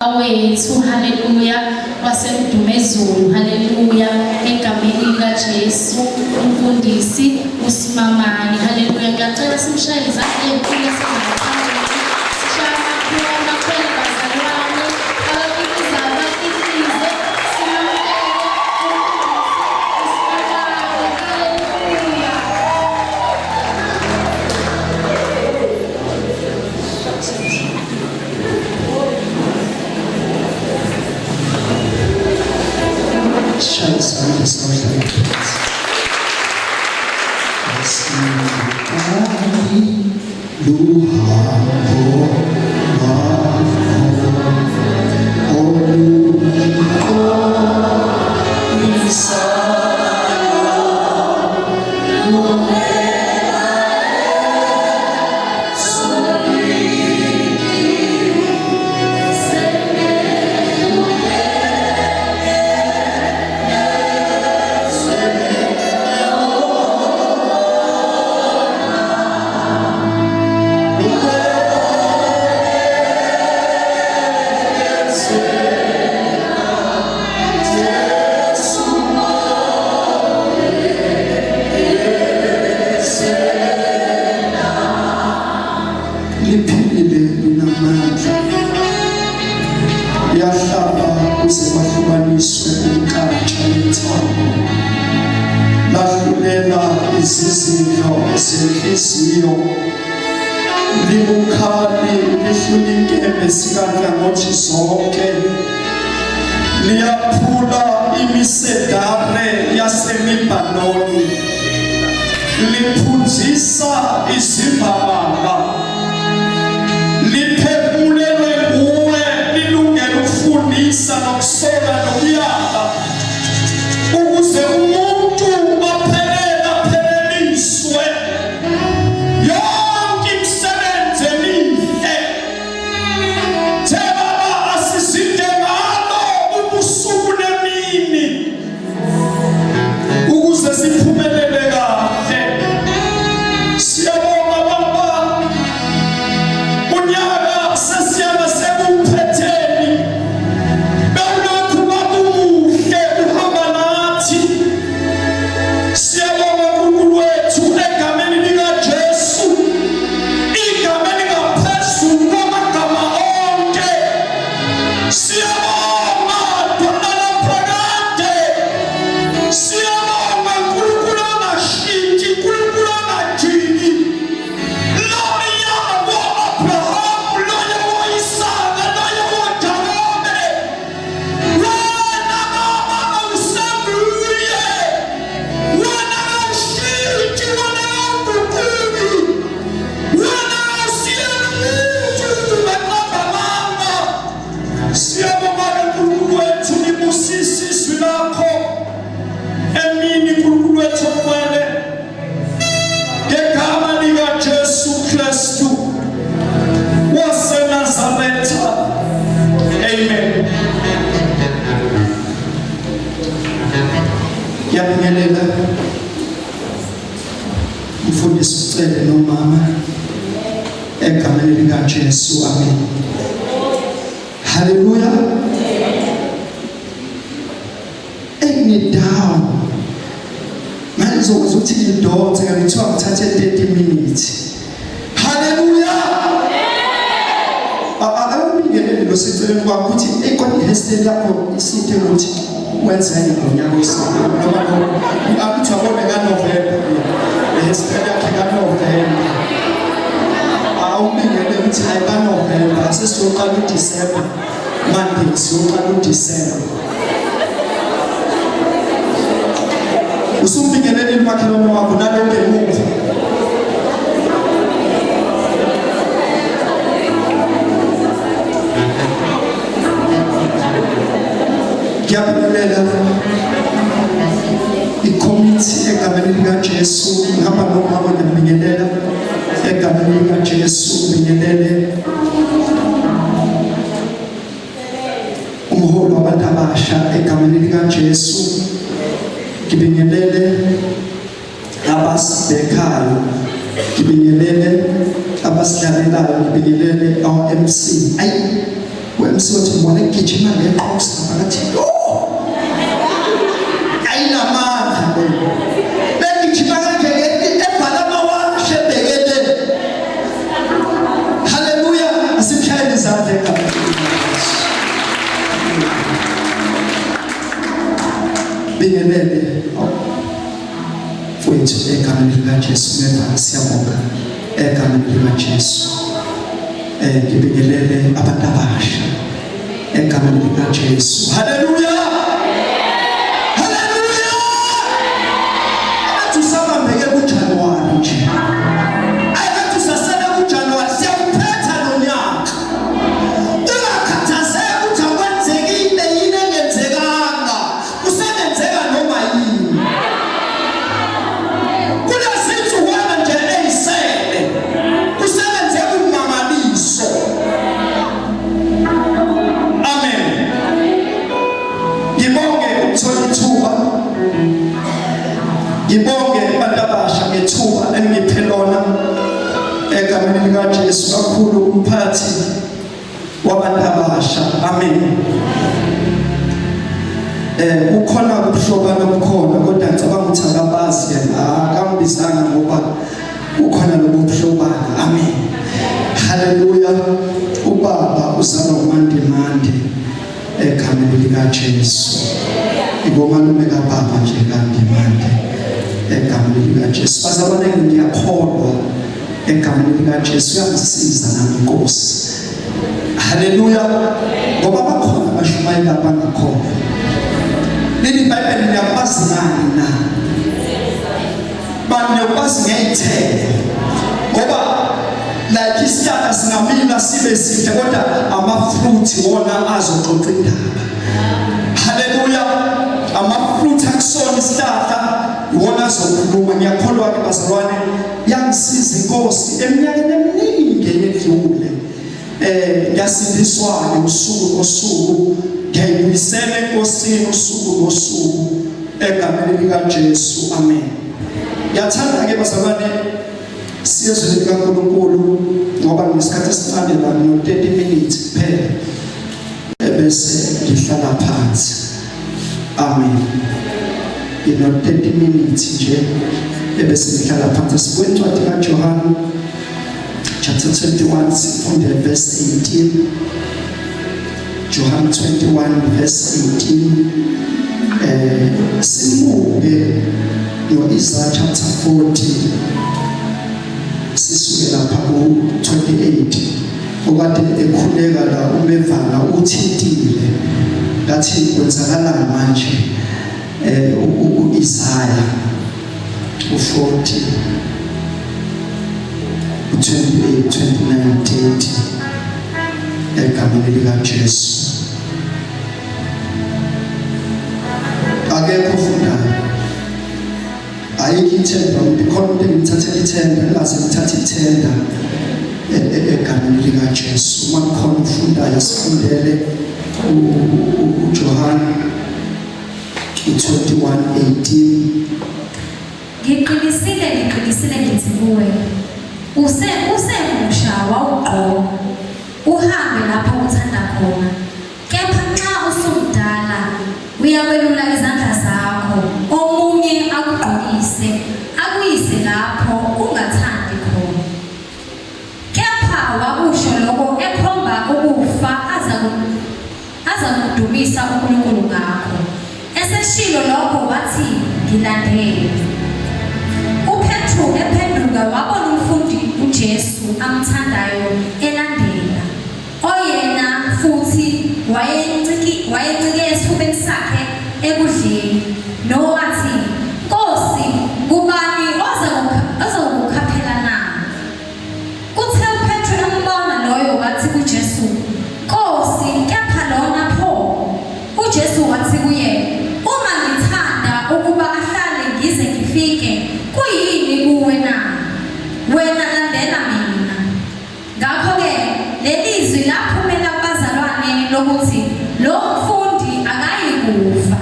Wethu, haleluya, wasemdumezulu, haleluya, egameni likaJesu, umfundisi uSimamani, haleluya. Ngiyacela simshayele izandla ezinkulu esingaqala. Sishaya amakhwela bazalwane, abakitizayo bakitize, simamukele umfundisi uSimamani, haleluya. Shaya isandla sawuhlala phansi. Asiqali luhambo lwakho oluqolisayo Liphilile linamandla, liyahlaba kuze kwahlukaniswe umnkantsha nethambo, lahlulela izizindlo zenhliziyo, libukhali lihlula inkembe sikanhlangothi zonke, liyaphula imisedare yasemibhanoni, liphunzisa izimbabala, liphefumulelwe nguwe, lilungele ukufundisa nokusola nokuyala, ukuze umuntu aphelele apheleliswe yonke imisebenzi emihle. The Baba, asizinde ngalo ubusuku nemini ukuze siphumelele kahle. Siyabonga Baba, unyaka sesiyana sekuphetheni, bewulokhu babuhle uhamba nathi. Siyabonga Nkulunkulu wethu egameni likaJesu, igama elingaphezulu kwamagama onke. Siyabonga Dwala laphakade, siyabonga Nkulunkulu ongashintshi, Nkulunkulu ongajiki, loya wo-Abrahamu, loya wo-Isaka, loya woJakobe. Wena Baba awusenguye, wena awushintshi, wena awuguquki, wena awusiyena umuntu ungaqamba amanga. Siyabonga Nkulunkulu wethu, libusise izwi lakho emini, Nkulunkulu wethu ongcwele, ngegama likaJesu Kristu waseNazaretha, amen. Ngiyabingelela mfundisi uCele nomama egameni likaJesu, amen. Haleluya. Engi down manje, ngizokwazi ukuthi ngidonse kanti kuthiwa ngithathe 30 minutes. Haleluya. Akubingelele lo seceleni kwakho ukuthi eyi, kodwa i-hairstyle yakho isithe ukuthi wenzeni ngonyaka ozayo, noma akuthi wabone kaNovemba le hairstyle yakhe kaNovemba. Awubingelele ukuthi hayi, kaNovemba sesiyoqala uDisemba Monday, siyoqala uDisemba. Usumbingelelile umakhelwane wakho nalokho emuva. Ngiyabingelela ikhomithi egameni likaJesu, ngihamba nomama, ngiyabingelela egameni likaJesu. Bingelele umholi wabantu abasha egameni likaJesu. Ngibingelele abasibhekayo, ngibingelele abasidlalelayo, ngibingelele our MC. Ayi, U-MC wathi ngibona egijima ngeqoks lapha ngathi yo ayinamandla leyo begijima kanje ebhala amawashe ebhekele. Haleluya, asimshayele izandla egameni. Bingelele mfowethu egameni likaJesu. Meva, siyabonga egameni likaJesu. Ngibingelele abantu abasha egameni likaJesu. Haleluya, haleluya. Athi usabambeke kuJanuwari nje, ayikathi usasele kuJanuwari, siyawuphetha lo nyaka. Ungakhathazeki ukuthi akwenzekile yini engenzekanga, kusengenzeka noma yini kulezinsukwana nje eyisele, kusebenzeka ummangaliso. Amen. Ngibonge ukuthola ithuba, ngibonge abantu abasha ngethuba eningiphe lona egameni likaJesu, kakhulu umphathi wabantu abasha. Amen. Kukhona ubuhlobano obukhona, kodwa ngicabanga ukuthi akabazi yena, akambizanga ngoba kukhona lobu buhlobano. Amen, haleluya. Ubaba uzalwa uMandimande egameni likaJesu, ibomalume kababa nje kaNdimande egameni likaJesu. Bazalwane, ngiyakholwa egameni likaJesu uyangisiza nami inkosi. Haleluya, ngoba bakhona abashumayela abangakholwa. Leli iBhayibheli niyakwazi ngani na? Bani niyakwazi ngey'thelo, ngoba like isihlahla singamila sibe sihle, kodwa ama-fruit wona azoxoxa indaba. Haleluya, ama-fruit akusona isihlahla iwona azokhuluma. Ngiyakholwa-ke bazalwane, yangisiza inkosi eminyakeni eminingi eyedlule. Ngiyasindiswa-ke usuku nosuku, ngiyayibuyisela enkosini usuku nosuku egameni likaJesu. Amen. Ngiyathanda-ke bazalwane siye ezweni likaNkulunkulu, ngoba nginesikhathi esincane la, ngino-30 minutes kuphela ebese ngihlala phansi. Amen. Ngino-30 minutes nje ebese ngihlala phansi. Sibuye incwadi kaJohane chapter 21, sifunde verse 18. John 21 verse 18. Simuke no-Isaiah chapter 40, sisuke lapha ku-28. Okade ekhuleka la umevala uthintile, ngathi kwenzakalani manje? U-Isaiah u-40 u-28, 29, 30 egameni likaJesu. Akekho ofundayo, ayikho ithenda. Ikhona umuntu engimthathela ithenda? Ngingaze ngithathe ithenda egameni likaJesu. Uma kukhona ufundayo, asifundele uJohn u-21:18. Ngiqinisile, ngiqinisile ngithi kuwe, usemusha wawugqoka, uhambe lapho uthanda khona. Kepha nxa usumdala, uyakwelula izandla zakho, omunye akugqokise, akuyise lapho ungathandi khona. Kepha wakusho lokho ekhomba ukufa azakudumisa uNkulunkulu ngakho. Eseshilo lokho wathi, Ngilandele. UPetru ephenduka wabona umfundi uJesu amthandayo elandela, oyena futhi wayencike esifubeni sakhe ekudleni, nowathi, Nkosi, ngubani ozakukhaphela na? Kuthe uPetru embona loyo wathi kuJesu, Nkosi, kepha lona pho? UJesu wathi kuye, Uma ngithanda ukuba ahlale ngize ngifike, kuyini kuwe na? Wena landela mina. Ngakho-ke leli zwi laphumela kubazalwane lokuthi lo mfundi akayikufa.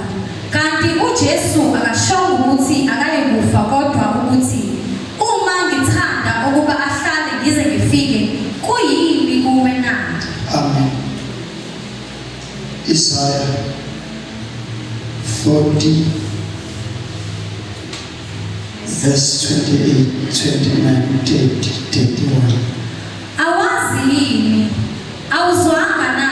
Kanti uJesu akashongo ukuthi akayikufa, kodwa ukuthi, Uma ngithanda ukuba ahlale ngize ngifike, kuyini kuwe na? Amen. Isaiah 40 verse 28, 29, 30, 31. Awazi yini? Awuzwanga na?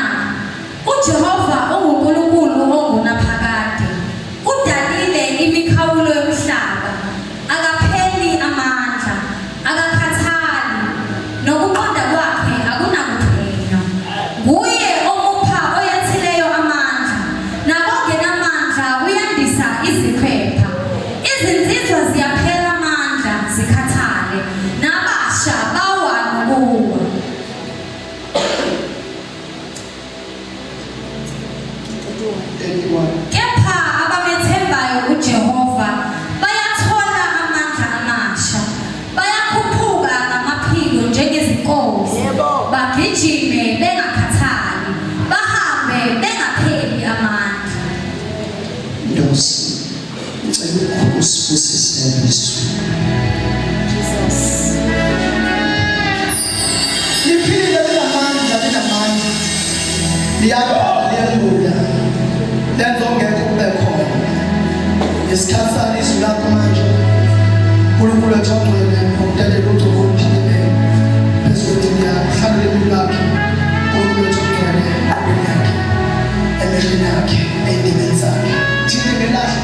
UJehova unguNkulunkulu ongunaphakade. Udalile imikhawulo yomhlaba. Akapheli amandla, akakhathali, nokuqonda kwakhe akunakuphenywa. Nguye omupha oyathileyo amandla, nakongenamandla uyandisa izikhwepha. Izinsizwa ziyaphela amandla zikhathale, nabasha bawa nokuwa. 31. Kepha abamethembayo uJehova bayathola amandla amasha, bayakhuphuka ngamaphiko njengezinkozi, bagijime bengakhathali, bahambe bengapheli amandla. Nkosi, ngicela usibusise izwi. Jesus. Liphile linamandla linamandla. Liyaqala liyandula. Lenza ongekho kube khona. Isikhathi salo izwi lakho manje. uNkulunkulu wethu ongcwele ngokudedela ugcobo oluphakemeyo phezu kwendimi yakho. Hlala ulimi lwakhe. uNkulunkulu wethu ongcwele engqondweni yakhe. Emehlweni akhe, ey'ndebeni zakhe. Thinte ngelahle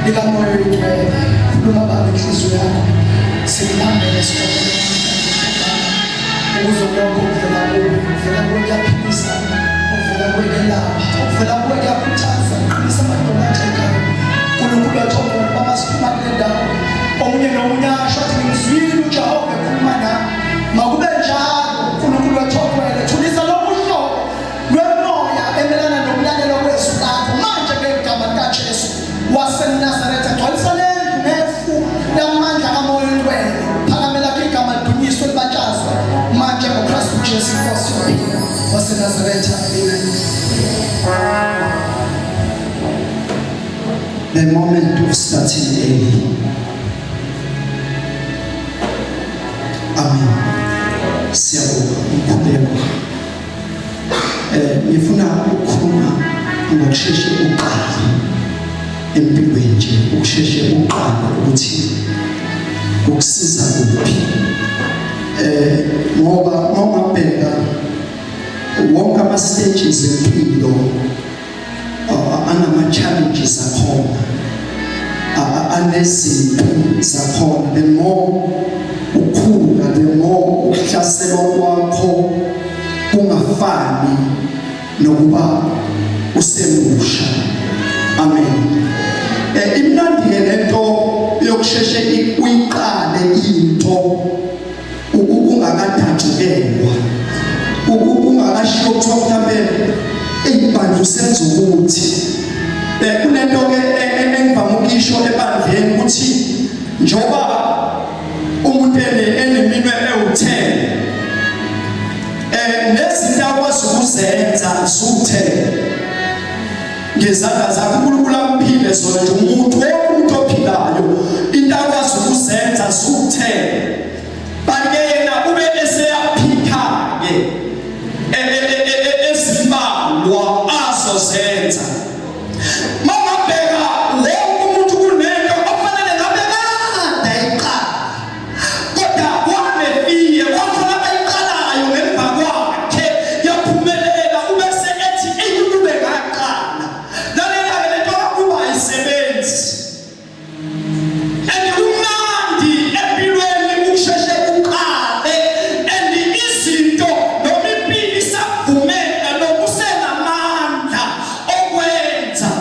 likamoya oyingcwele. Khuluma baba inhliziyo yakho. Sikulambele sikomele ukuze lokho kuvela kuwe kuvela kuwe kuyaphilisa okuvela kuwe kuyelapha okuvela kuwe kuyakhuthaza kuqinisa amadolo axegayo uNkulunkulu wethu ongcwele baba siphuma kule ndawo omunye nomunye asho athi ngimzwile uJehova ekhuluma nami makube njalo uNkulunkulu wethu ongcwele thulisa lobu hlobo lwemoya emelana nokulalelwa kwezwi lakho manje ngegama likaJesu waseNazaretha gcwalisa le ndlu ngefu lamandla kamoya oyingcwele phakamela igama lidunyiswe libatshazwe manje ngoKristu Jesu inkosi yokuphila waseNazaretha amen. The moment of starting early. Amen. Siyabonga umkhuleko. Ngifuna ukukhuluma ngokusheshe uqale empilweni nje, ukusheshe uqale ukuthi kukusiza kuphi. Ngoba mawungabheka wonke ama stages empilo anama challenges akhona, anezimpi zakhona. The more ukhula, the more ukuhlaselwa kwakho kungafani nokuba usemusha. Amen. Imnandi ke lento yokusheshe uyiqale into ungakadatshukelwa, ungakashiwo kuthiwa mhlambe eyibandla usenza ukuthi kunento ke engivama ukuyisho ebandleni ukuthi njoba umuntu eneminwe ewu-10 nezinto akwazi ukuzenza ziwu-10 ngezandla zakhe uNkulunkulu amphile zona nje umuntu wonke umuntu ophilayo into akwazi ukuzenza ziwu-10 but ke yena ube eseyaphikha-ke ezimbalwa azozenza. Mawungabheka wonke umuntu kunento ofanele ngabe kade ayiqala, kodwa wanefiye wakhona abayiqalayo ngemva kwakhe yaphumelela, ubese ethi eyi kube ngaqala. Lalela-ke lento kakuba ayisebenzi. And kumnandi empilweni ukusheshe uqale and izinto noma impilo isakuvumela noma usenamandla okwenza.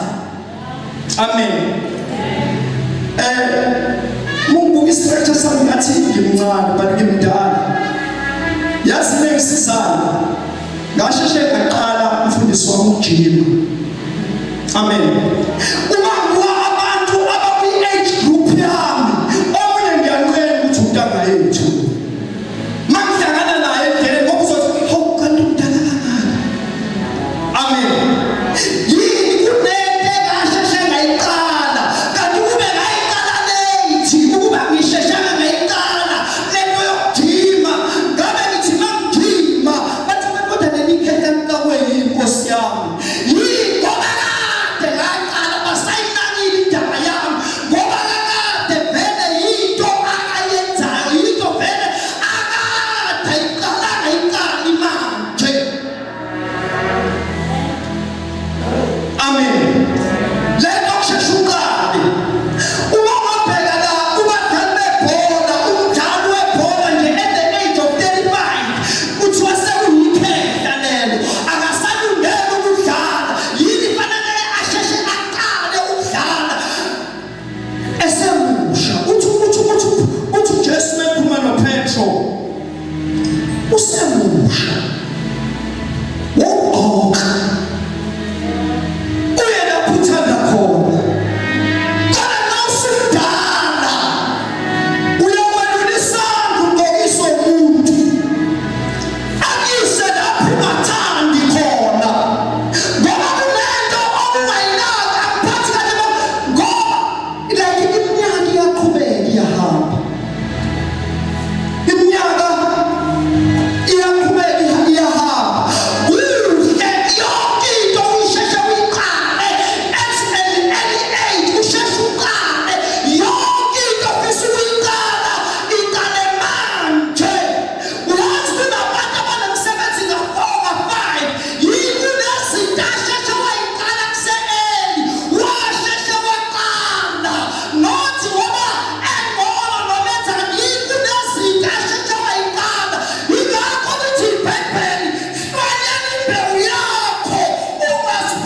Amen. Mungu istructure sami ngathi ngimncane but ngimdala. Yazi lengisizana ngasheshe ngaqala umfundisi wami ukujima. Amen. Uma ngibuka abantu abakwi-age group yami, omunye ngiyanqena ukuthi umntanga yethu. Mangihlangana naye endleleni ngoba uzothi hawu kanti umdala kangaka. Amen. Yini kunento engasheshe ngayiqala kanti kube ngayiqala late, ukuba ngisheshanga ngayiqala lento yokujima ngabe ngithi mangijima bathi kodwa leli khehla likawe yinkosi yami. Yini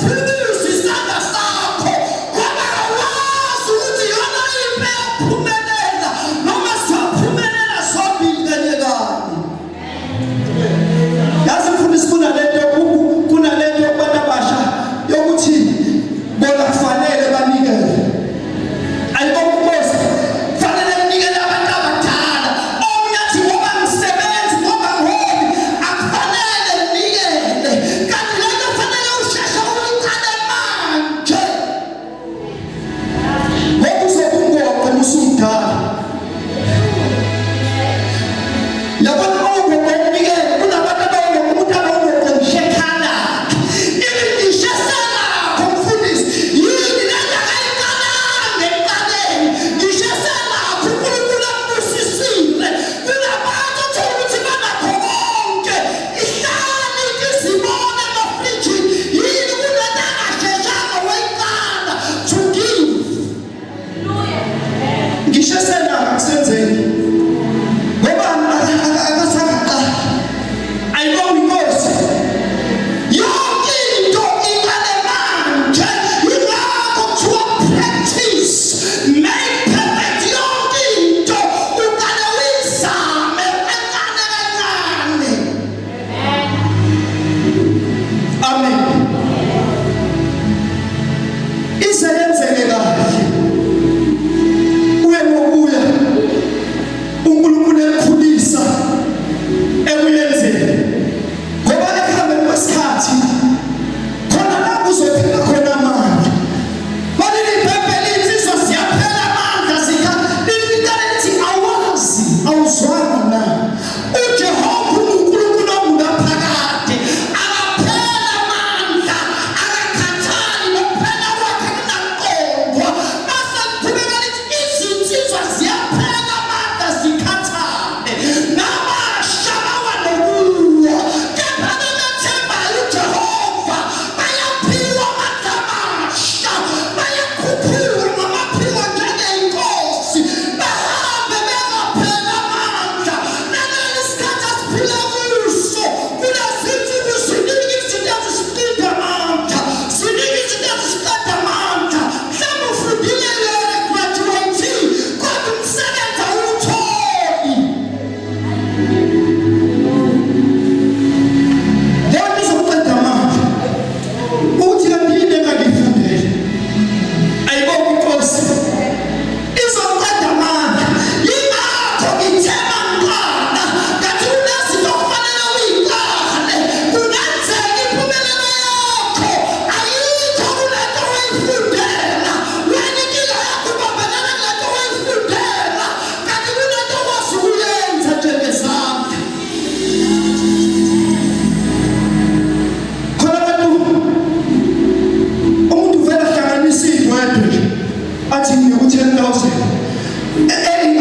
Ungasiphukuzi isandla sakho ngoba awazi ukuthi iyona impi eyophumelela noma siyophumelela zombili kanye kanye. Yazi mfundisi kunalento kunalento kubantu abasha yokuthi bona kufanele banikele. Ayibonga inkosi. Fanele kunikele abantu abadala. Omunye athi ngoba ngisebenzi ngoba ngiholi akufanele nginikele. Kanti lento fanele usheshe uyiqale manje. Ngoba uzokungoqa usumdala. Yabona uma ungoqa umnikelo kunabantu abawungoqa umuntu abawungoqa ngisho ekhanda lakhe. Ibe ngisho eselakho mfundisi yini lento akayiqalanga ekuqaleni ngisho eselakho uNkulunkulu akubusisile. Kunabantu othola ukuthi banakho konke ihlale into izibona emafrijini yini kunento angasheshanga wayiqala to give. Ngisho esenakho akusenzeki. Ngoba akasaqala. Ayibonga inkosi. Yonke into iqale manje. Yingakho kuthiwa practice make perfect. Yonke into uqale uyizame kancane kancane. Amen. Ize yenzeke kahle. Uye ngokuya uNkulunkulu ekukhulisa ekuyenzeni. Ngoba ekuhambeni kwesikhathi khona la kuzophela khona amandla. Malini iBhayibheli insizwa ziyaphela amandla zika liqale lithi awazi awuzwanga na. uJehova uNkulunkulu ongunaphakade akaphela amandla akakhathali nokuphela kwakhe kunaqondwa. Mase kuqhubeka lithi izinsizwa ziyaphela amandla zikhathale nabasha bawa nokuwa kepha bebethembayo uJehova bayaphiwa amandla amasha bayakhuphuka ngamaphiko njengeyinkosi bahambe bengaphela amandla. Naleli sikhathi esiphila kuso kulezinsuku ziningi izinto ezisiqeda amandla ziningi izinto ezisiqeda amandla. Mhlawumbe ufundile yona graduate kodwa umsebenzi awuwutholi. Leyo nto izokuqeda amandla. Uthi kanti yini engangiyifundele? Ayibonga inkosi. Izoqeda amandla. Yingakho ngithema mntwana ngathi kunezinto okufanele uyiqale kungenzeka impumelelo yakho ayikho kulento oyifundela wena. Inkinga yakho ubambelela kulento oyifundela kanti kunento okwazi ukuyenza njengezandla. Khona abantu umuntu uvela hlanganisa idwedwe nje athi nginika u-10,000 ayini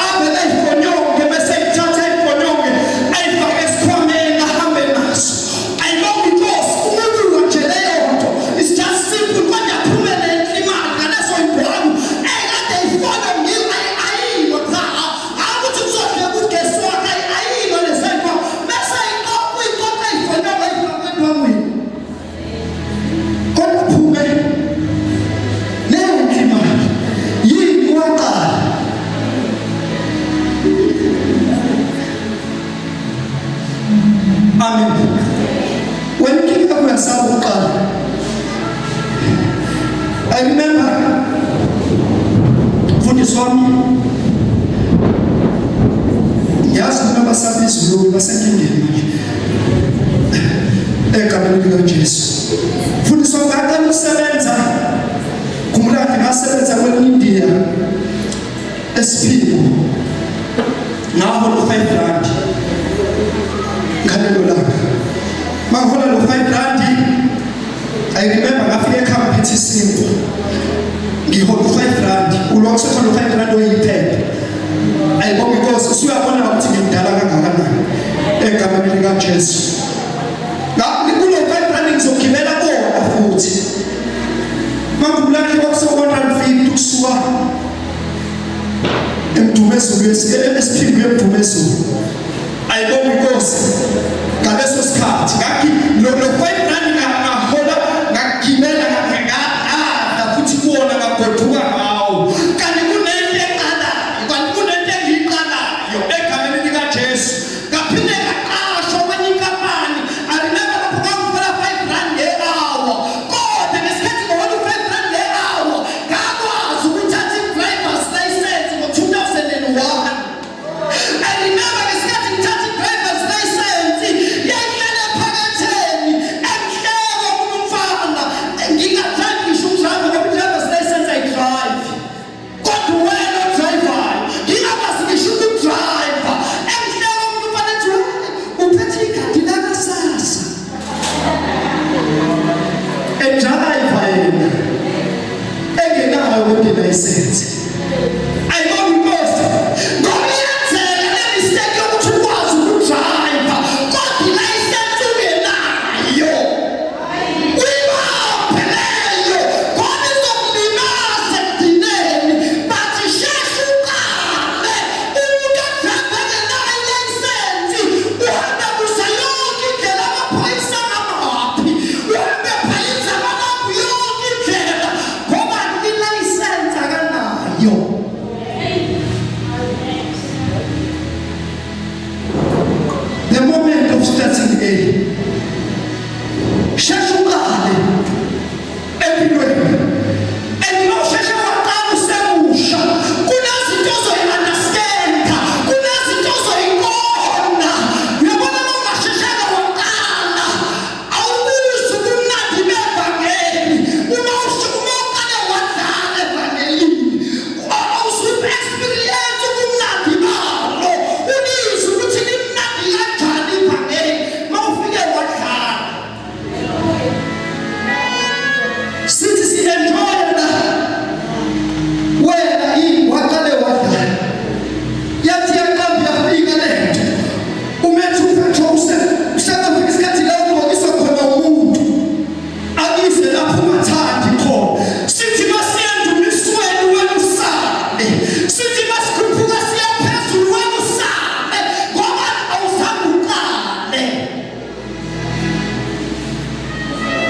avele ayifonyonke bese ayithatha ayifonyonke ayifake esikhwameni ahambe naso. Ayibonga inkosi. Umuntu nje leyo nto it's just simple kodwa aphumele imali ngaleso ibhonu ekade ifona ngiyo ayilo cha akuthi kuzohleka ugesi wakhe ayilo lesento bese iqoqa iqoqa ifonyoka ifake endwangwini. Kodwa uphume nenhle imali yini waqala. Amen. Wena inkinga yakho uyasaba ukuqala. I remember mfundisi wami ngiyazi ukuthi abasaba izulu basenkingeni manje egameni likaJesu. Mfundisi wami ngaqala ukusebenza khumbula kahle ngasebenza kwelinye India esiphiko ngahola u-5 rand ngalelo langa. Mangihola lo 5 rand I remember ngafika ekhaya ngiphethe isinkwa ngihola u-5 rand ulokhu sethola u-5 rand oyiphepha. Ayibonga inkosi. Usuyabona ukuthi ngimdala kangakanani egameni likaJesu. Kulo 5 rand ngizogibela kona futhi mangikhumbula kahle kwakuse-150 ukusuka emdumezulu esiphingwe emdumezulu. Ayibonga inkosi. Ngaleso sikhathi ngathi lo 5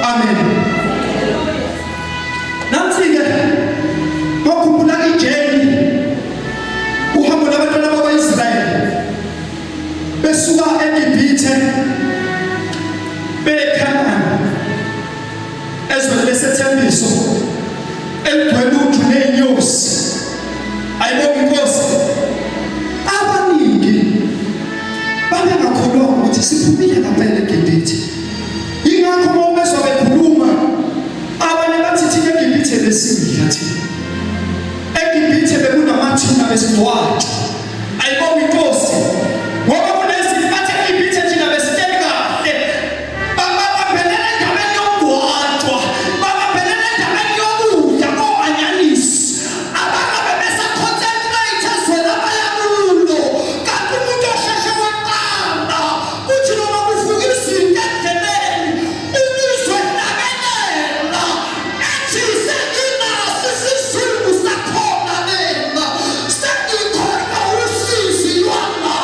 Amen. Nansi-ke bakhumbula ijeni uhambo labantwana bakwa-Israyeli besuka eGibhithe beKhanani ezweni lesethembiso eligcwele uju ney'nyosi. Ayibonge inkosi. Abaningi babengakholwanga ukuthi siphumile ngampela eGibhithe. Yingakho uma ubezwa bekhuluma abanye bathi thina eGibhithe besidla thina. EGibhithe bekunamathuna besingcwatshwa. Ayibonge inkosi. Ngoba kunezinto bathi eGibhithe thina besihleli kahle. Babambelela endabeni yokugwatshwa, babambelela endabeni yokudla ko-anyanisi. Abangabe besaconcentrate ezweni abaya kulo. Kanti umuntu osheshe waqala kuthi noma kuvuka izinto endleleni ubuzwe hlabelela ethi senginaso isizungu sakhona lena sengikhohlwa usizi lwala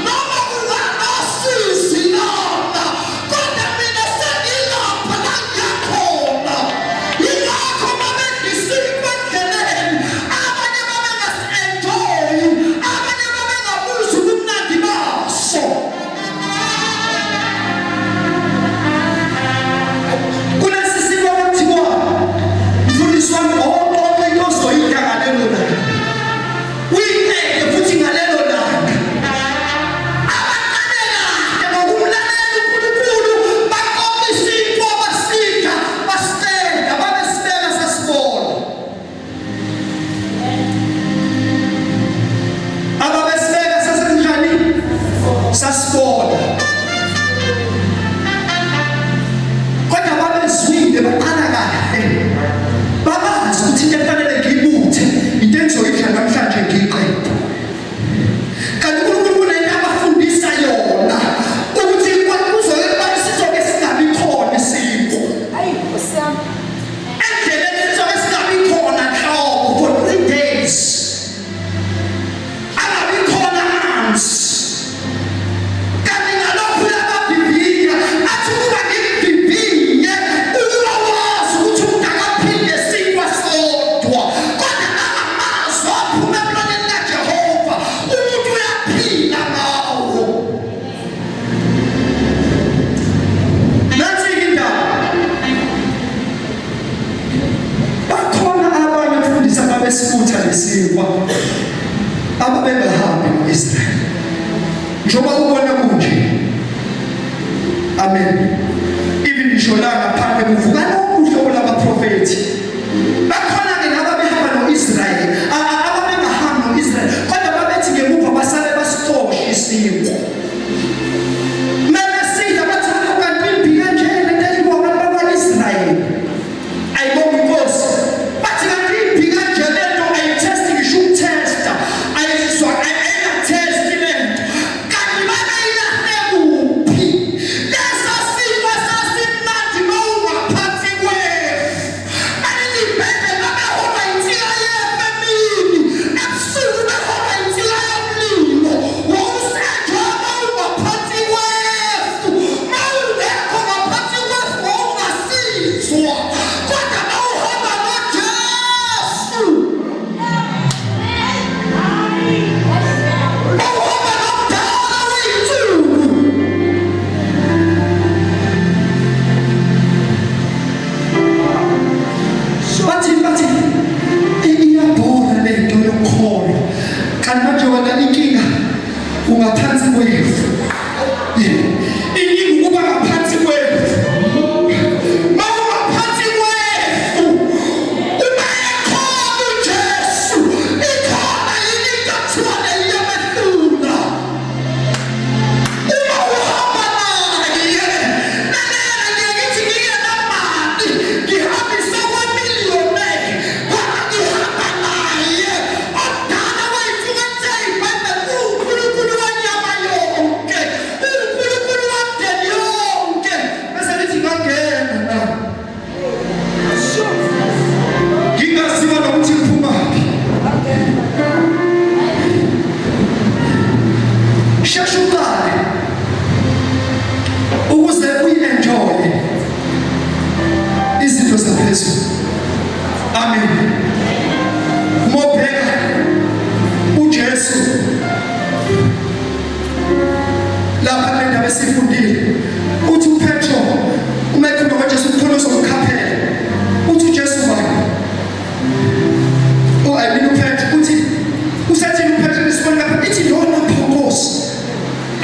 noma kunganosizi lona kodwa mina sengilapha la ngiyakhona. Yingakho babedla isinkwa endleleni, abanye babengasi-enjoyi, abanye babengabuzi ubumnandi baso. Kulesi simo kuthiwa mfundisi wami oqoqa into ozoyidla ngalelo langa, uyineke futhi ngalelo langa. Abaqale kahle ngokumlalela uNkulunkulu, baqoqa isinkwa basidla basiqeda, babesibeka sasibona. Ababesibeka sasenjani? Sasibona. Kodwa babezwile baqala kahle. Babazi ukuthi into efanele ngiyibuthe, into engizoyidla namhlanje ngiyiqede. Kanti uNkulunkulu kunento abafundisa yona ukuthi kuzoke sizoke singabi khona isinkwa. Ayi, Nkosi yami. Endleleni sizoke singabi khona nhlobo for 3 days. Angabi khona amanzi. Kanti ngalokhu uyabavivinya athi ukuba ngimvivinye ukuba wazi ukuthi umuntu akaphinde sinkwa sodwa kodwa nangamazwi aphuma emlonyeni kaJehova umuntu uyaphila ngawo. Nansi-ke indaba. Bakhona abanye mfundisi ababesibutha lesinkwa ababengahambi no-Israyeli. Njengoba ubona kunje. Amen. Even ngisho la ngaphandle kuvuka lonke uhlobo lwabaprofethi. Bakhona-ke nababehamba no-Israyeli, ababengahambi no-Israyeli, kodwa babethi ngemuva basale basicoshe isinkwa. Mebesidla bathi kanti imbi kanje lento edliwa abantu bakwa-Israyeli. Ayibonga inkosi. Bathi kanti imbi kanje lento ayithesti ngisho ukuthesta. Ayizwa ayingathesti lento. Kanti babeyilahle kuphi? Lesa sinkwa sasimnandi mawungaphansi kwefu. Baningi ibhayibheli babeholwa insika yefu emini, ebusuku beholwa insika yomlilo. Wawusenjwa mawungaphansi kwefu, mawungekho ngaphansi kwefu wawungasizwa, kodwa mawuhamba noJesu, mawuhamba nomdala wey'nsuku. Bathi bathi iyabhora lento yokukholwa. Kanti manje wena inkinga ungaphansi kwefu. Inkinga ukuba ngaphansi kwefu. Mawungaphansi kwefu uma ekhona uJesu ikhona yini into ekuthiwa leyamehlula. Uma uhamba naye, lalela ngiye ngithi ngingenamali, ngihambise kwamillionaire, kodwa ngihamba naye. Omdala wethu ethe iBhayibheli uwuNkulunkulu wenyama yonke. phezulu. Amen. Mobheka uJesu lapha kule ndaba esifundile, uthi uPetro uma ekhuluma ngoJesu ukhona ozomkhaphela, uthi uJesu bani? Oh, I mean uPetro uthi usathini uPetro isibona lapha ithi lona pho Nkosi.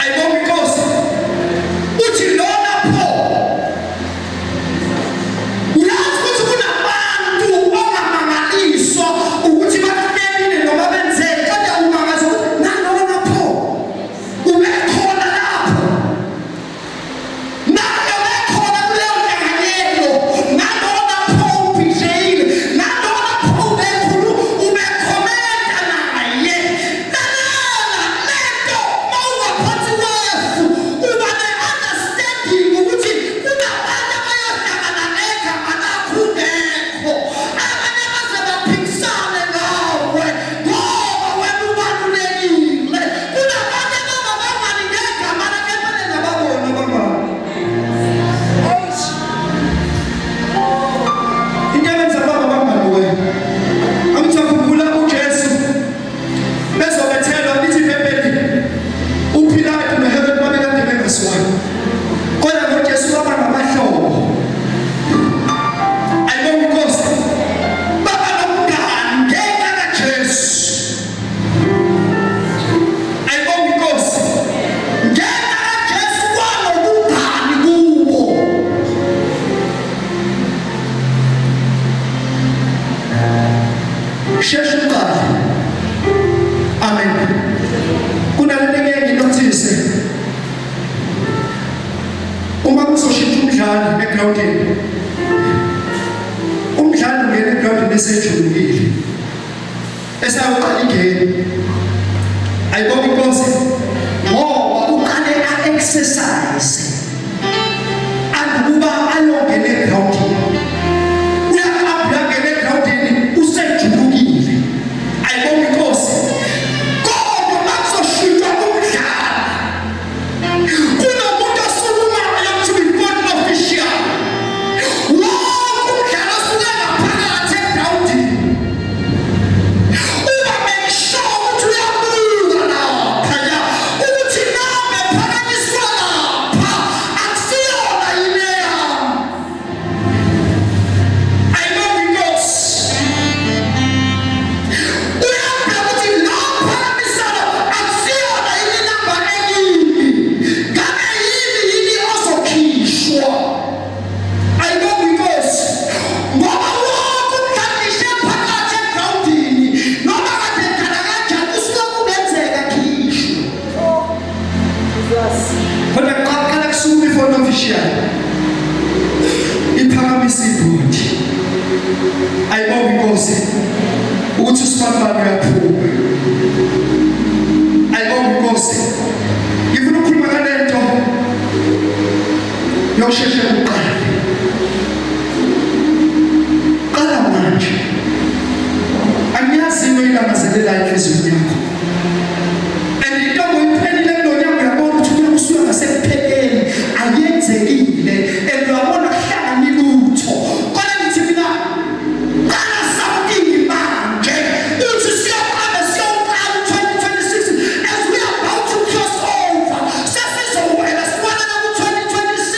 Ayibonga inkosi. Uthi lona pho. Uyazi ukuthi kunabantu ongamangaliswa ukuthi bahlelile noma benzeni, kodwa umangazwa ukuthi nalona pho ubekhona lapho. Naye ubekhona kuleyo nhlanganyelo. Nalona pho ubhijeyile. Nalona pho ubekhulu ubekhomenta naye. Lalela lento mawungaphansi kwefu uba ne-understanding ukuthi kunabantu abayohlangana negama lakho ungekho. Abanye baze baphikisane ngawe ngoba wena ubalulekile. Kunabantu abangabangani ngegama lakho ekufanele nababona abangani. Into ebenza baba bangani wena. Angithi uyakhumbula uJesu bezobethelwa, lithi iBhayibheli uPilatu noHerod babekade bengaswani. Kodwa ngoJesu baba ngamahlobo. Ayibonga inkosi. Baba nomngani ngenxa kaJesu. Ayibonga inkosi. Ngenxa kaJesu kwanobungani kubo. Sheshe uqale. Amen. Kunalento engeke nginothise. Uma kuzoshintsha umdlali egrawundini, umdlali ungena egrawundini esejulukile. Esawuqala igame. Ayibonga inkosi. Ngoba uqale a-exercise andukuba ayongena egrawundini. Uyahamba uyangena egrawundini usejulukile. Ayibonga inkosi. Kodwa makuzoshintshwa umdlali, kunomuntu osukumayo kuthiwa i-fourth official. Wonke umdlalo osuke ngaphakathi egrawundini uba make sure ukuthi uyabuka laphaya ukuthi nambe phakanyiswa lapha akusiyona yini eyami. Ayibonga inkosi. Uyabheka ukuthi la phakamisana akusiyona yini namba ekimi, ngabe yini yini ozokhishwa. Ayibonga inkosi. Ngoba wonke umdlali phakathi egrawundini noma kade edlala kanjani kusuke kungenzeka khishwe. Kodwa qala kusuka i-fourth official iphakamisa ibhodi. Ayibonga inkosi ukuthi usibanibani uyaphuma. Ayibonga inkosi. Ngifuna ukukhuluma ngalento yokusheshe uqale. Qala manje. Angiyazi into oyilangazelelayo enhliziyweni yakho. And into oyiphelile kulo nyaka uyabona ukuthi unyaka usuka ngasekupheleni ayenzekile and uyabona kuhlangana ilutho. Kodwa ngithi mina qala something manje. Uthi siyoqala siyowuqala u-2026 as we are about to cross over. Sesizowela siwelela ku-2026.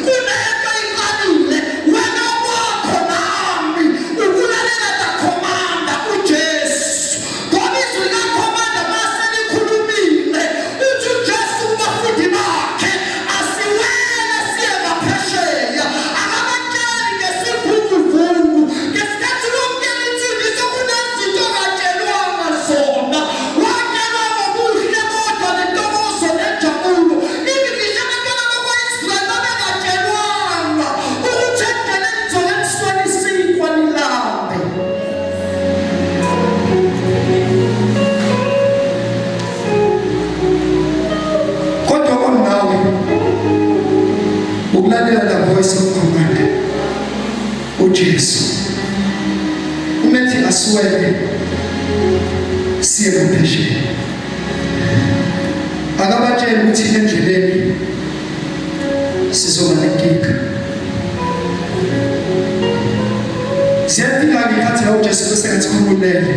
Kunento iqalile wena wakho nami ukulalela the commander uJesu. Ngoba izwi likakhomanda mase likhulumile, uthi uJesu kubafundi bakhe asiwele siye ngaphesheya. Akabatsheli ngesivunguvungu. Ngesikhathi wamukela insindiso kunezinto ongatshelwanga zona. Watshelwa ngobuhle bodwa nentokozo nenjabulo. Even ngisho abantwana bakwa-Israyeli babengatshelwanga ukuthi endleleni nizoke isinkwa nilambe. Kodwa kwamnawe ukulalela the voice of command uJesu umethi asiwele siye ngaphesheya. Akabatsheli ukuthi endleleni sizoba nenkinga. Ulele.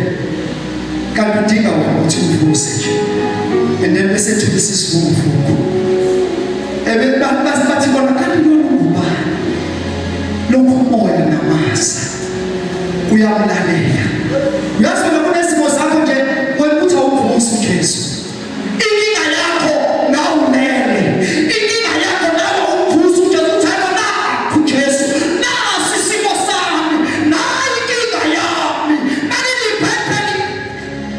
Kanti udinga wena ukuthi umvuse nje. And then bese ethulisa isivunguvungu. Ebe bathi bona kanti lona ngubani? Lokhu umoya namaza uyamlalela. Uyazi wena kunesimo sakho nje wena uthi awumvusi uJesu. Inkinga yakho nawe ulele. Inkinga yakho nawe umvusi uJesu uthi hayi nakho uJesu. Nasi isimo sami. Nayi inkinga yami. Naleli iBhayibheli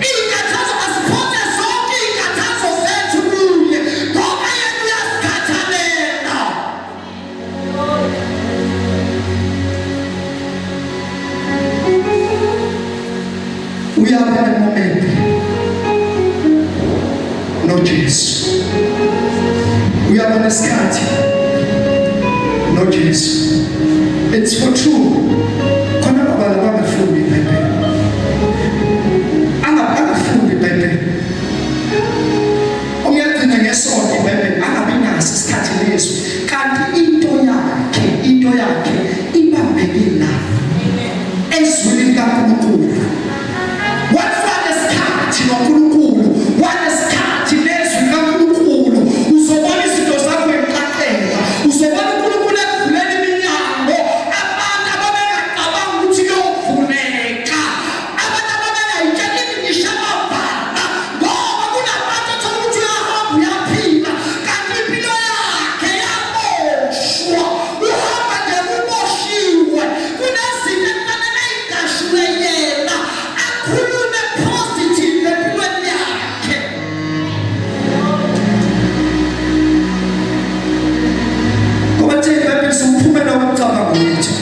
Iy'nkathazo asiphonse zonke iy'nkathazo zethu kuye ngoba yena uyasikhathalela. Uyaba nemoment noJesu. Uyaba nesikhathi noJesu. It's for true. Khona baba labangafundi iBhayibheli. Angafundi iBhayibheli. Uyagcina ngesonto iBhayibheli angabi naso isikhathi nezwi. Kanti into yakhe, into yakhe ibambeke la. Ezwini likaNkulunkulu. Wafanesikhathi noNkulunkulu, wanesikhathi nezwi likaNkulunkulu. Uzobona izinto zakho eqaqeka. Uzobona uNkulunkulu ekuvulela iminyango abantu ababengacabanga ukuthi kuyovuleka. Abantu ababengayitshela ngisho amabhala ngoba kunabantu othola ukuthi uyahamba uyaphila kanti impilo yakhe yaboshwa. Uhamba nje uboshiwe. Kunezinto ekufanele ayigashule yena akhulume positive empilweni yakhe. Ngoba thina iBhayibheli siwumphumela womcabango wethu.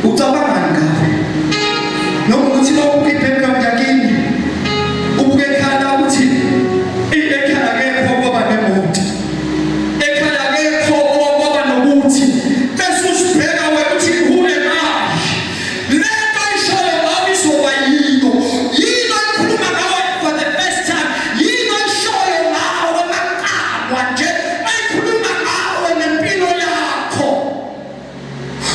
Ucabangani ngawe? Noma ukuthi uma ubuka i-background yakini, ubuke ekhaya ukuthi ekhaya akekho kwaba nemoto. Ekhaya akekho okwaba nobuthi. Bese usibheka wena uthi who am I? Lento ishoyo ngawe izoba yiyo. Yini oyikhuluma ngawe for the first time? Yini oyishoyo ngawe maqalwa nje? Oyikhuluma ngawe nempilo yakho.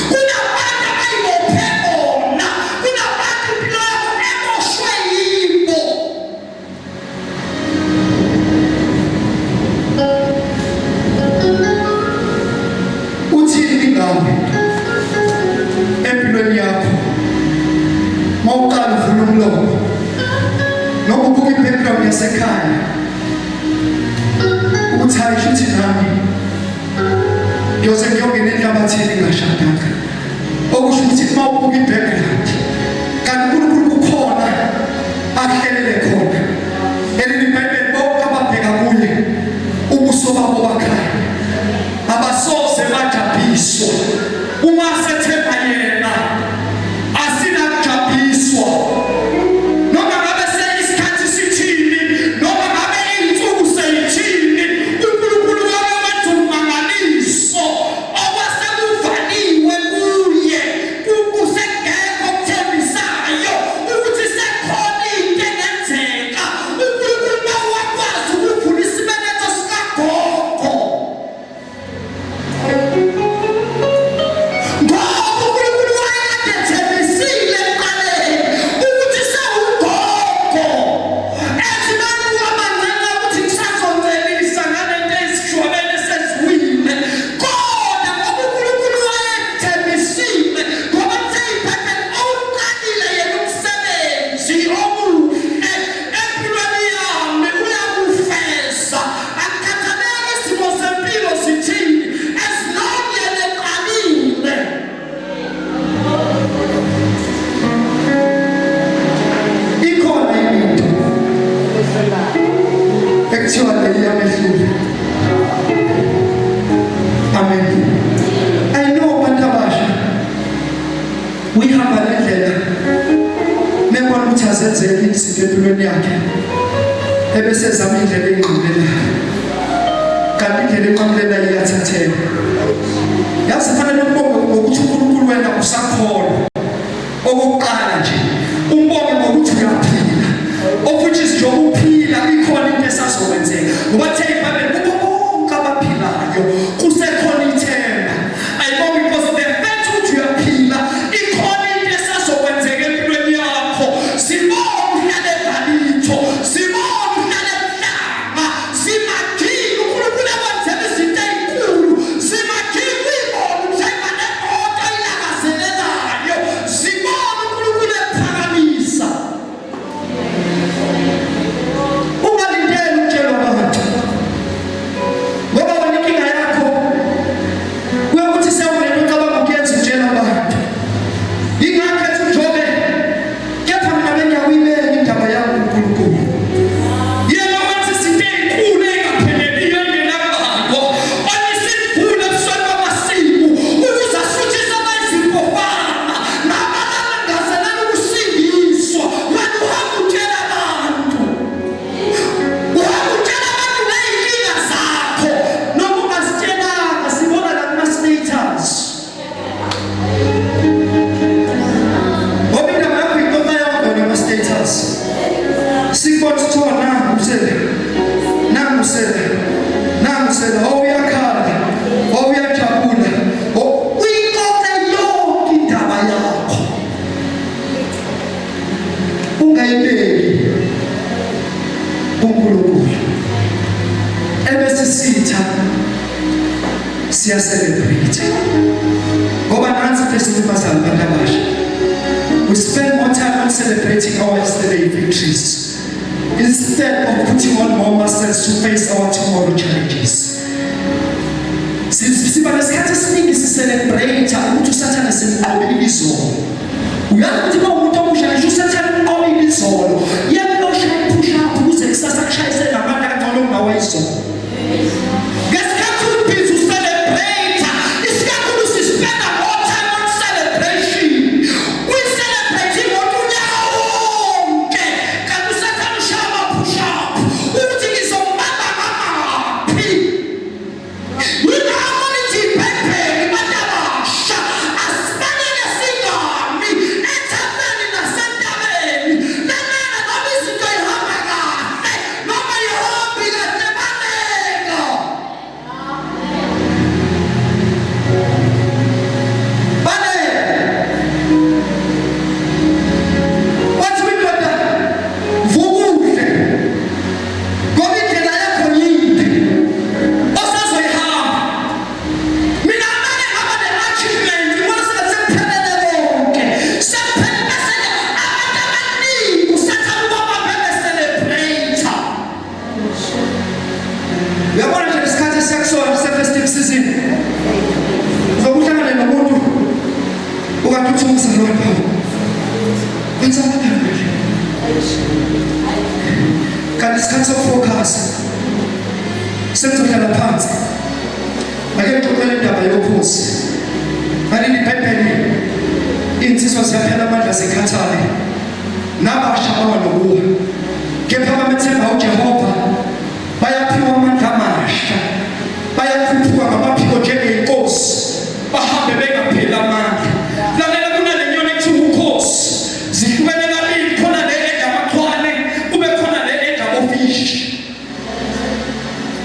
Kunabantu abayibophe bona. Kunabantu impilo yakho eboshwe yibo. Uthini ngawe empilweni yakho mawuqala uvula umlomo noma ubuka i-background yasekhaya ukuthi hayi shuthi nami ngiyoze ngiyongena enhlabathini ngingashadanga okusho ukuthi uma ubuka i-background kanti uNkulunkulu kukhona akuhlelele khona elini iBhayibheli bonke ababheka kuye ubuso babo bakhanya abasoze bajabhiswa uma sethemba yena asinakujabhiswa noma ngabe seyisikhathi sithini noma ngabe iy'nsuku seyithini uNkulunkulu wake wenza ummangaliso Okwasekuvaliwe kuye kusengekho okuthembisayo ukuthi sekhona into engenzeka. UNkulunkulu uma wakwazi ukuvula isibeletho sikagogo ngoba uNkulunkulu wayekade ethembisile ekuqaleni ukuthi sewugogo ethi babuka amanqanqa ukuthi ngisazoncelisa ngalento ezishwabene seziwile Kodwa ngoba uNkulunkulu wayethembisile, ngoba kuthe iBhayibheli owuqalile yena umsebenzi omuhle empilweni yami uyakufeza. Akukhathaleki isimo sempilo sithini, as long yena eqalile. Ikhona into ekuthiwa le iyamehlula. Amen. I know abantu abasha uyihamba le ndlela mebona ukuthi azenzeki izinto empilweni yakhe ebese ezama indlela enqamulelayo kanti indlela enqamulelayo iyathatheka. Yazi fanele umbonge ngokuthi uNkulunkulu wena usakholwa. Okokuqala nje umbonge ngokuthi uyaphila. Of which is njengoba uphila ikhona into esazokwenzeka. Ngoba the iBhayibheli kubo bonke abaphilayo kusekhona ithemba. Ayibonge inkosi the fact ukuthi uyaphila ikhona into esazokwenzeka empilweni yakho. Sinesikhathi esilimazayo abantu abasha. We spend more time on celebrating our yesterday victories instead of putting on more muscles to face our tomorrow challenges. Siba nesikhathi esiningi sicelebrate ukuthi uSathane simnqobile izolo. Uyazi ukuthi uma umuntu omusha ngisho uSathane umnqobile izolo, iyamlosha iphusha up ukuze kusasa kushayise ngamandla kangcono kunawayizolo. Ngesikhathi ubhizi ucelebrate, isikakhulu sispenda more time on celebration. We celebrate imoto unyaka wonke. Kanti uSathane ushaya ama-push up ukuthi ngizombamba ngamaphi. Yingakho lithi iBhayibheli bantu abasha asifanele singami ethaveni nasentabeni. Lalela noma izinto ihamba kahle noma ihambi kahle baleka. Baleka. Wathi kwindoda vuka udle ngoba indlela yakho yinde osazoyihamba. Mina amane ngaba ne-achievement ngibona sengathi sekuphelele konke. Sekuphelele bese abantu abaningi usathane ubabambe be-celebrate. Uyabona nje lesikhathi esiyakusona se-festive season. Uzobe uhlangane nomuntu ukade uthi umzalwane baba. Kwenzakalani manje? Kanti isikhathi sokufocus sengizohlala phansi. Ake ngixoxele indaba yokhozi. Ngaleli iBhayibheli insizwa ziyaphela amandla zikhathale. Nabasha bawa nokuwa. Kepha abamethemba uJehova bayaphiwa amandla amasha. Bayakhuphuka ngamaphiko njengeyinkosi. Bahambe bengapheli amandla. Lalela kunale nyoni ekuthiwa ukhozi. Zihlukene kabili khona le edla amachwane kube khona le edla ofishi.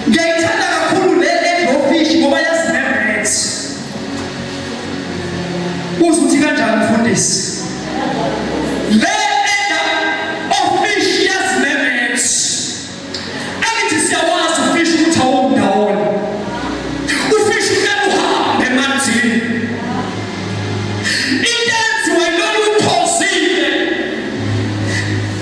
Ngiyayithanda kakhulu le edla ofishi ngoba yazi ne-maths. Uze uthi kanjani mfundisi? Le edla ofishi yazi ne-maths. Angithi siyawazi ufishi ukuthi awumi ndawonye. Ufishi uhlala uhambe emanzini. Into eyenziwa yilolu ukhozile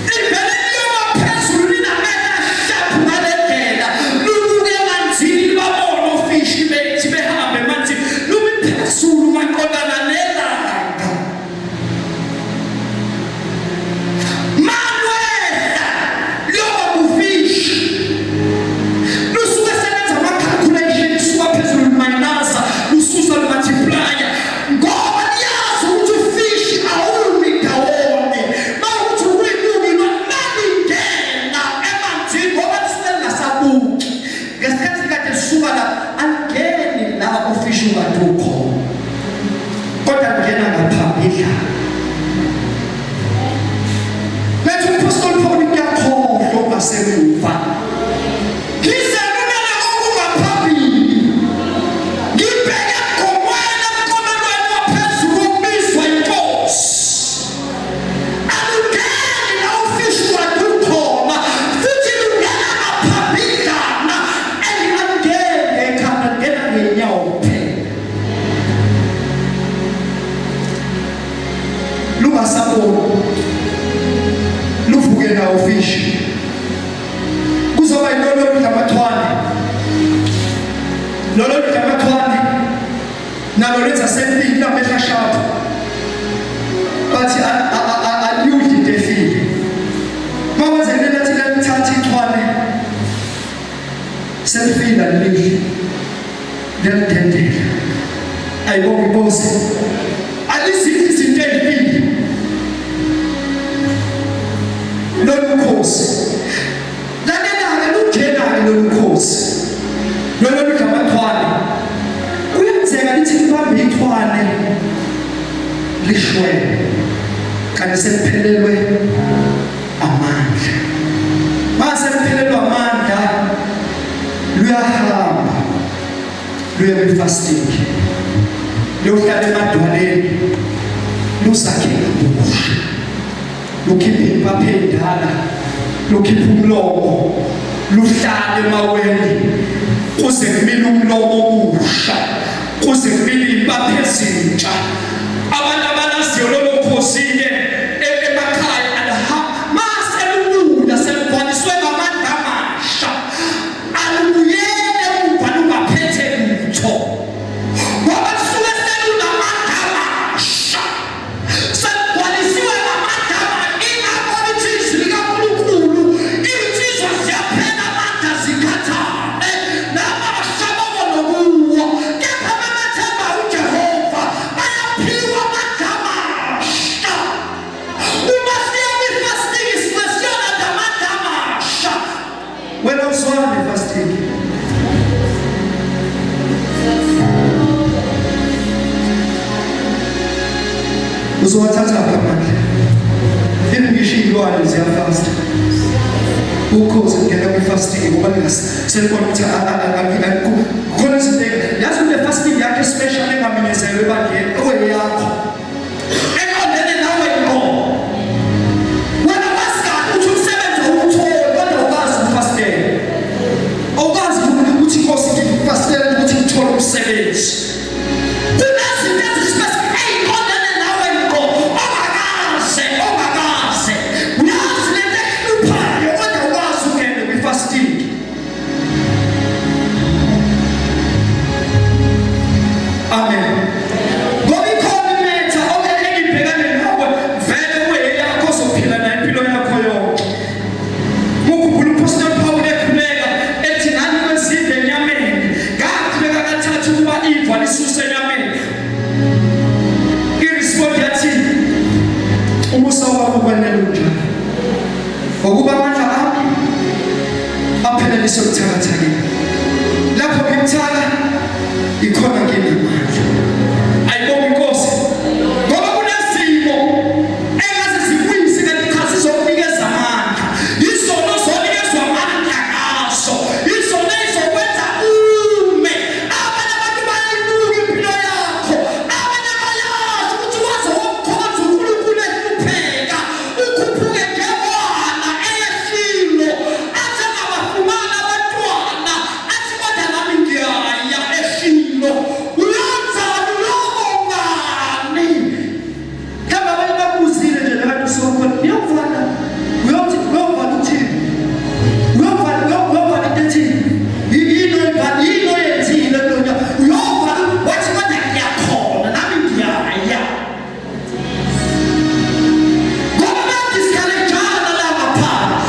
livele liyoma phezulu linamehlo ashaphu ngale ndlela lubuke emanzini libabone ofishi bethi behambe emanzini lumi phezulu maqondana nelanga. Malwehla liyoba kufishi lusuke selenza ama-calculation lisuka phezulu limayinaza lususa lumultiplya ngoba liyazi ukuthi ufishi awumi ndawonye mawukuthi uyibuki malingena emanzini ngoba lisuke lingasabuki ngesikhathi kade lisuka la alingeni la ufishi ukade ukhona kodwa lingena ngaphambidlana. Lethi umphostoli Paul kuyakhohlwa okungasemuva. Ngizelulele okungaphambili. Ngibheke emgomweni emkomelweni waphezulu wokubizwa inkosi. Alungeni la ufishi kade ukhona futhi lungena ngaphambidlana and alungeni ekhanda lungena ngenyawo kuphela. Lungasaboni luvuke nawo fishi kuzoba yilolo ludla amathwane lolo ludla amathwane nalo lenza sempini lamehla ashaphu bathi aliyudli into efile makwenzekile lathi lalithatha ithwane selifile alilidli liyalidendela ayibonge inkosi alizidli izinto ezifile lolu khosi lalelake lunjena-ke lolu khosi lolo ludla amathwane kuyenzeka lithi libambe ithwane lishwele kanti seliphelelwe amandla mase liphelelwa amandla luyahamba luye kwi-fasting luyohlala emadwaleni lusakhe kabusha lukhiphe impapha endala lukhiphe umlomo luhlale emaweni kuze kumile umlomo omusha kuze kumile impapha ezintsha. Abantu abalaziyo lolo khosi-ke emakhaya alihamba mase lubuya selugcwaliswe ngamandla amasha, alubuyele emuva lungaphethe lutho, ngoba lusuke selunamandla amasha, selugcwalisiwe ngamandla amasha. Ingakho lithi izwi likaNkulunkulu, iy'nsizwa ziyaphela amandla zikhathale, namasha babona kuwo, kepha bebethemba uJehova bayaphiwa amandla amasha. Uma siya kwi-fasting sisuke siyolanda amandla amasha. Wena uswana fasting. Uzowathatha phi amandla? Even ngisho iy'lwane ziyafasta. Ukhozi kungena kwi-fasting ngoba selibona ukuthi khona izinto yazi une-fasting yakho especial engamenyezelwe ebandleni oweyakho eqondene nawe ngqo. Wena wazi kahle ukuthi umsebenzi awuwutholi kodwa awukazi ukufastela, awukazi ukuthi inkosi ngikufastela ukuthi ngithole umsebenzi. Kunezinto ezispecific ey'qondene nawe ngqo ongakaze ongakaze uyazi lento ekuhluphayo kodwa awukazi ungene kwi-fasting. Amen. Ngoba ikhona imetha engibhekane nawe vele kuyeyakho ozophila nayo impilo yakho yonke. Ukhumbula uMphostoli Paul ekhuleka ethi ngani kwezindlu enyameni, ngakhuleka kathathu ukuba iva lisuse enyameni. I-response yathi umusa wakho kwanele unjalo, ngokuba amandla ami apheleliswe buthakathakeni. Lapho ngimthaka ikhona nginamandla. Ayibonge inkosi, ngoba kunezimo engaze zikuyise kanti cha zizokunikeza amandla. Izono zonikezwa amandla ngazo, izono ezokwenza ume. Abanye abantu bayayibuka impilo yakho, abanye bayazi ukuthi waze womkhonza uNkulunkulu ehlupheka, ukhuphuke njengoHana eyeShilo, athi angabafumana abantwana athi kodwa nami ngiyaya eShilo. Uyenzani? Uyobongani? Mhlawumbe abanye bakuzile nje nabantu usukhona uyovala, uyothi uyovala uthini, uyovala, uyovala into ethini, yini oyivala, yini oyenzile kulo nyaka, uyovala wathi kodwa ngiyakhona nami ngiyaya, ngoba bayadiscouragana la ngaphandle.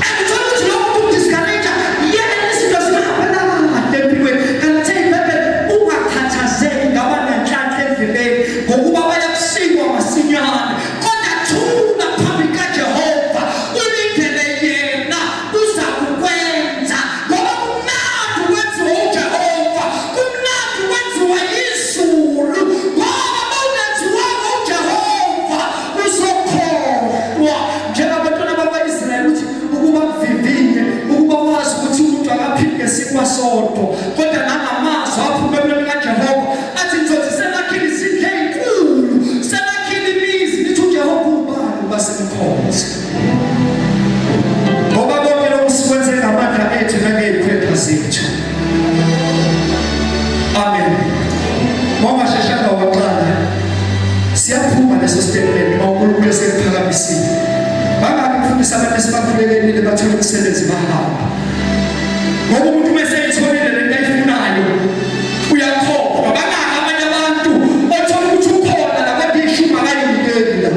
And uthola ukuthi lo muntu udiscourage yena, izinto zingahambelana kahle empilweni. Kanti iBhayibheli, ungakhathazeki ngaba nenhlanhla endleleni, ngokuba bayakusikwa masinyane, kodwa thula phambi kaJehova ulindele yena, uza kukwenza, ngoba kumnandi ukwenziwa uJehova, kumnandi ukwenziwa yizulu, ngoba mawungenziwanga uJehova uzokhohlwa njengabantwana bakwa-Israyeli ukuthi ukuba mvivinye, ukuba wazi ukuthi umuntu akaphili ngesinkwa sodwa kodwa nangamazwi aphuma emlonyeni kaJehova. Athi nizothi senakhile izindlu ey'nkulu, senakhile imizi, nithi uJehova ubani uba simkhonze? Ngoba konke lokhu sikwenze ngamandla ethu nangey'khwepha zethu. Amen. Mawungasheshanga waqala, siyaphuma leso statement uma uNkulunkulu esekuphakamisile. Bangaki mfundisi abantu esibakhulekelile bathola umsebenzi bahamba? Ngoba umuntu uma eseyitholile lento ayifunayo uyakhohlwa. Bangaki abanye abantu othola ukuthi ukhona labantu ishumi akayinikeli la,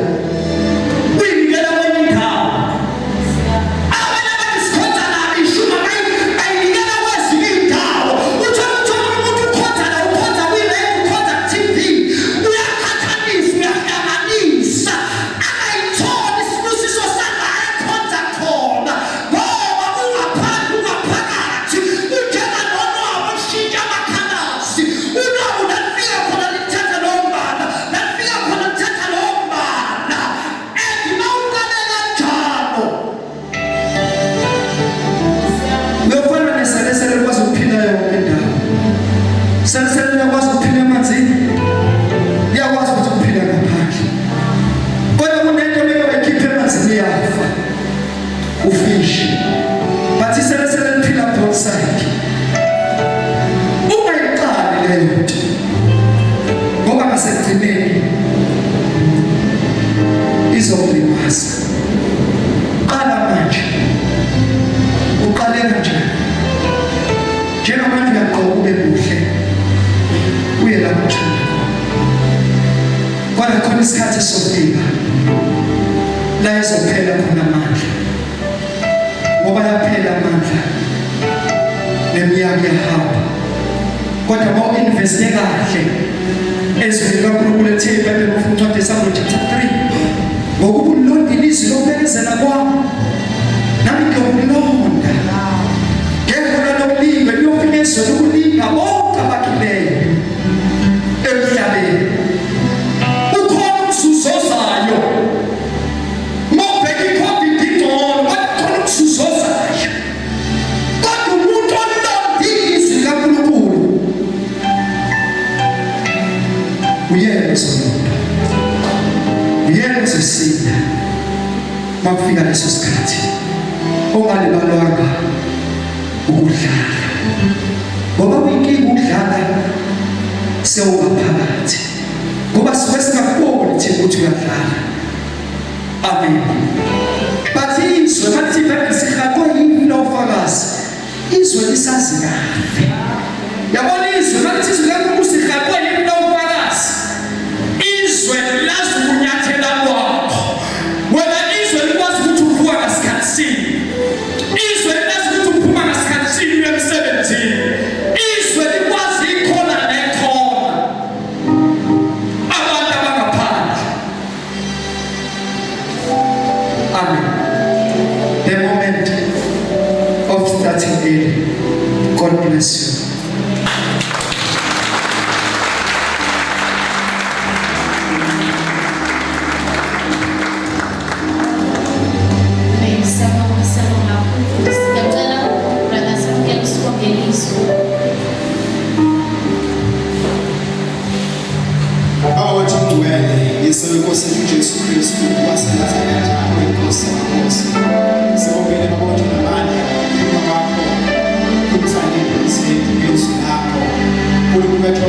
uyinikela kwenye indawo. Abanye abantu sikhonza nabo ishumi ayinikela kwezinye iy'ndawo. Uthole ukuthi omunye umuntu ukhonza la, ukhonza kwi-radio, ukhonza ku-TV, uyaqhathanisa, uyahlanganisa, angayitholi isibusiso sala ekhonza khona, ngoba ungaphandle ungaphakathi, unjenganonwabo ushintsha amakhalasi. Unwabu lalifika khona lithatha lowo mbala, lalifika khona lithatha lowo mbala. And mawuqale kanjalo uyofana neselesele likwazi ukuphila yonke indawo. Selesele liyakwazi ukuphila emanzini, liyakwazi ukuthi ukuphila ngaphandle, kodwa kunento beke bayikhiphe emanzini iyafa ufish, but iselesele liphila both side. Ungayiqali leyo nto. ngasekugcineni izokulimaza. Qala manje. Uqale kanjani? Njengamanje uyagqoka ube muhle. Uye lapho uthanda khona. Kodwa khona isikhathi esizofika la ezophela khona amandla. Ngoba yaphela amandla. Neminyaka iyahamba. Kodwa uma u-investe kahle ezwini likaNkulunkulu ethe iBhayibheli ufuna incwadi yeSambulo chapter 3 ngokuba ulonda ilizwi lokubekezela kwami nami ngiyokulonda ngehora lokulingwa liyofika ezweni ukulinga bonke abakhileyo emhlabeni. Ukhona umzuzu ozayo uma ubheka i-COVID ingcono, kodwa khona umzuzu ozayo. Kodwa umuntu olondile izwi likaNkulunkulu uyena ozolonda, uyena ozosinda makufika leso sikhathi. Ongalibalwanga ukudlala, ngoba kuyinkinga ukudlala sewungaphakathi, ngoba suke singakuboni thina ukuthi uyadlala. Amen. But izwe bathi iBhayibheli sihaqwe yini lofakazi? Izwe lisazi kahle. Yabona izwe bathi izwe likaNkulunkulu sihaqwe yini lofakazi? Izwe lazi ukunyathela kwakho. Wena izwe likwazi ukuthi uvuka ngasikhathi sini. Izwe lazi ukuthi uphuma ngasikhathi sini uye emsebenzini. Izwe likwazi ikhona nekhona. Abantu abangaphandle. Amen. The moment of starting early. God bless you. Siyabonga, siyabonga kakhulu. Siyacela brother Samkelo usibongele izwi. Baba wethu ongcwele, Yise wenkosi yethu uJesu Kristu waseNazaretha, oyinkosi yamakhosi. Sibongele Baba wethu namandla ukukhuluma kwakho, khulisa ney'mpilo zethu ngezwi lakho. Nkulunkulu wethu